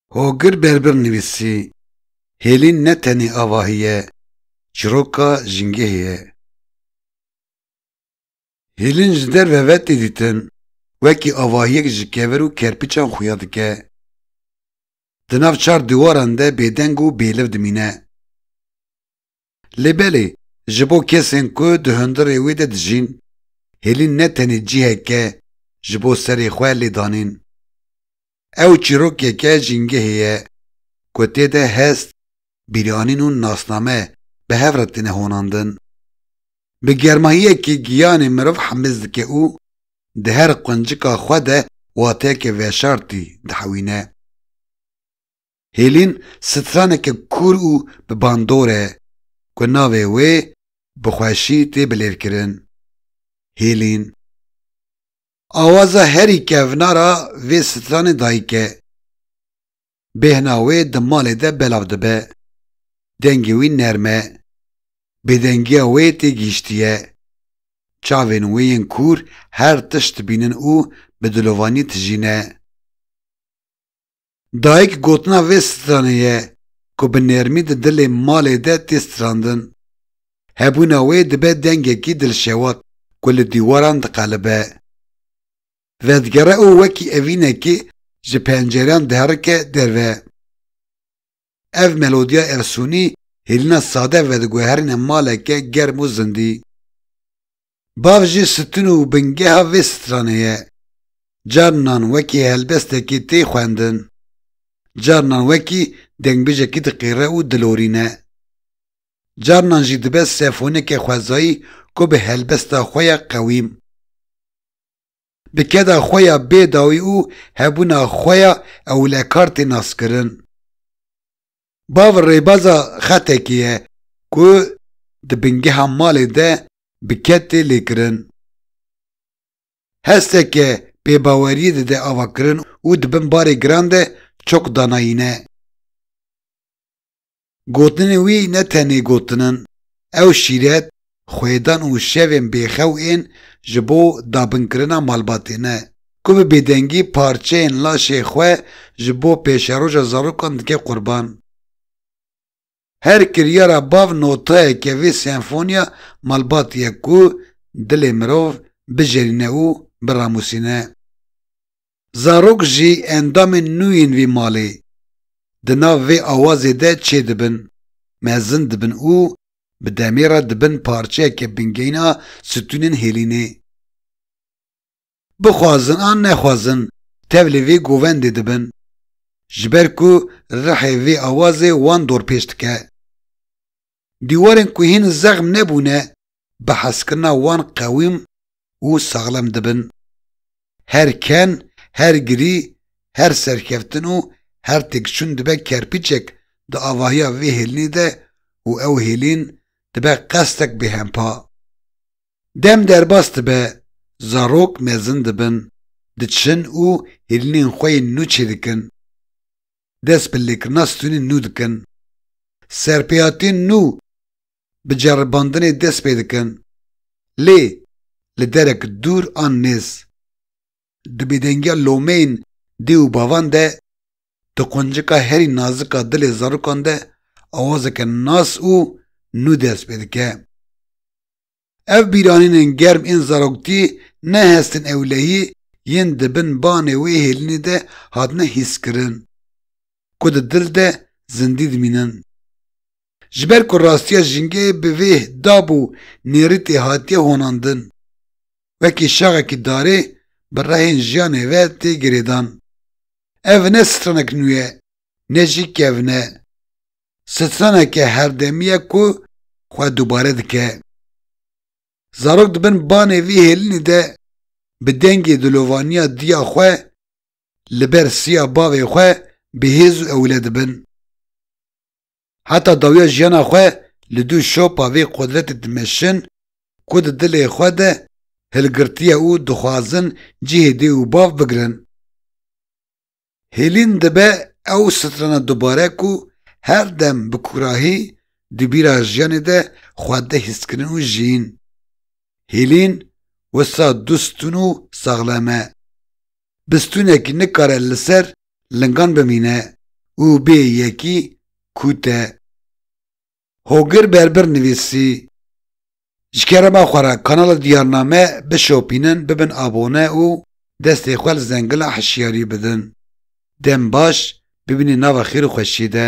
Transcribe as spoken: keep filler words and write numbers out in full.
Hogir Berbir nivîsî. Hêlîn ne tenê avahî ye, çîroka jîngehê ye. Hêlîn ji derve ve tê dîtin, wekî avahiyek ji kever û kerpîçan xuya dike. Di nav çar dîwaran de bêdeng û bêliv dimîne. Lê belê, ji bo kesên ku di hundirê wê de dijîn, Hêlîn ne tenê cihek e ji bo serê xwe lê danîn. Ew çîrokek e jîngehê ye ku tê de hest, bîranîn û nasname bi hev re têne honandin. Bi germahiyekî giyanê mirov hemiz dike û di her quncika xwe de wateyeke veşartî dihewîne. Hêlîn straneke kûr û bi bandor e ku navê wê bi xweşî tê bilêvkirin. Hêlîn. Awaza herî kevnar a vê stranê dayik e. Bêhna wê di malê de belav dibe. Dengê wî nerm e. Bêdengiya wê tê gihîştiye. Çavên wê yên kûr her tişt dibînin û bi dilovanî tijîne. Dayik gotina vê stranê ye ku bi nermî di dilê malê de tê strandin. Hebûna wê dibe dengekî dilşewat ku li dîwaran diqelibe. Vedigere û wekî evînekê ji pencereyan diherike derve. Ev melodiya efsûnî Hêlîna sade vediguherîne maleke germ û zindî. Bav jî stûn û bingeha vê stranê ye. Carinan wekî helbestekî tê xwendin. Carinan wekî dengbêjekî diqîre û dilorîne. Carinan jî dibe senfoniyeke xwezayî ku bi helbesta xwe ya qewîm, bi keda xwe ya bê dawî û hebûna xwe ya ewlekar tê naskirin. Bav rêbaza xetekê ye ku di bingeha malê de bi ked tê lêkirin. Hesteke bêbaweriyê dide avakirin û di bin barê giran de çok danayîne. Gotinên wî ne tenê gotin in, ew şîret, xwêdan û şevên bêxew ên ji bo dabinkirina malbatê ne, ku bi bêdengî parçeyên laşê xwe ji bo pêşeroja zarokan dike qurban. Her kiryara bav notayeke vê senfoniya malbatî ye ku dilê mirov bijerîne û biramûsîne. Zarok jî endamên nû yên vî malê di nav vê awazê de çêdibin, mezin dibin û bi demê re dibin parçeyeke bingehîn a stûnên Hêlînê. Bixwazin an nexwazin, tevlê vê govendê dibin, ji ber ku rihê vê awazê wan dorpêç dike. Dîwarên ku hîn zexm nebûne, bi hezkirina wan qewîm û saxlem dibin. Her ken, her girî, her serkeftin û her têkçûn dibe kerpîçek di avahiya vê hêlînê de û ew hêlîn dibe qestek bêhempa. Dem derbas dibe, zarok mezin dibin, diçin û hêlînên xwe yên nû çêdikin. Dest bi lêkirina stûnên nû dikin. Serpêhatiyên nû bi ceribandinê dest pê dikin. Lê li derek dûr an nêz, di bêdengiya lomeyên dê û bavan de, di quncika herî nazika dilê zarokan de awazeke nas û nû dest pê dike. Ev bîranînên germ ên zaroktî ne hestên ewlehî yên di bin banê wê hêlînê de hatine hîskirin, ku di dil de zindî dimînin. Ji ber ku rastiya jîngehê bi vê dab û nêrîtê hatiye honandin, wekî şaxekî darê bi rehên jiyanê ve tê girêdan. Ev ne stranek nû ye, ne jî kevn e. Straneke herdemî ye ku xwe dubare dike. Zarok di bin banê vî hêlînî de bi dengê dilovaniya diya xwe li ber siya bavê xwe bi hêz û ewle dibin. Heta dawiya jiyana xwe li dû şopa vê qudretê dimeşin ku di dilê xwe de hilgirtiye û dixwazin cihê dê û bav bigrin. Hêlîn dibe ew strana dubare ku her dem bi kûrahî di bîra jiyanê de xwedê hîskirin û jiyîn. Hêlîn wisa du stûn û saxlem e. Bi stûnekî nikare li ser lingan bimîne. û bê yekî kût e. Hogir Berbir nivîsî. Ji kerema xwe re kanala Diyarname bişopînin, bibin abone û destê xwe li zengila hişyarî bidin. Dem baş, bibînin nava xêr û xweşiyê de.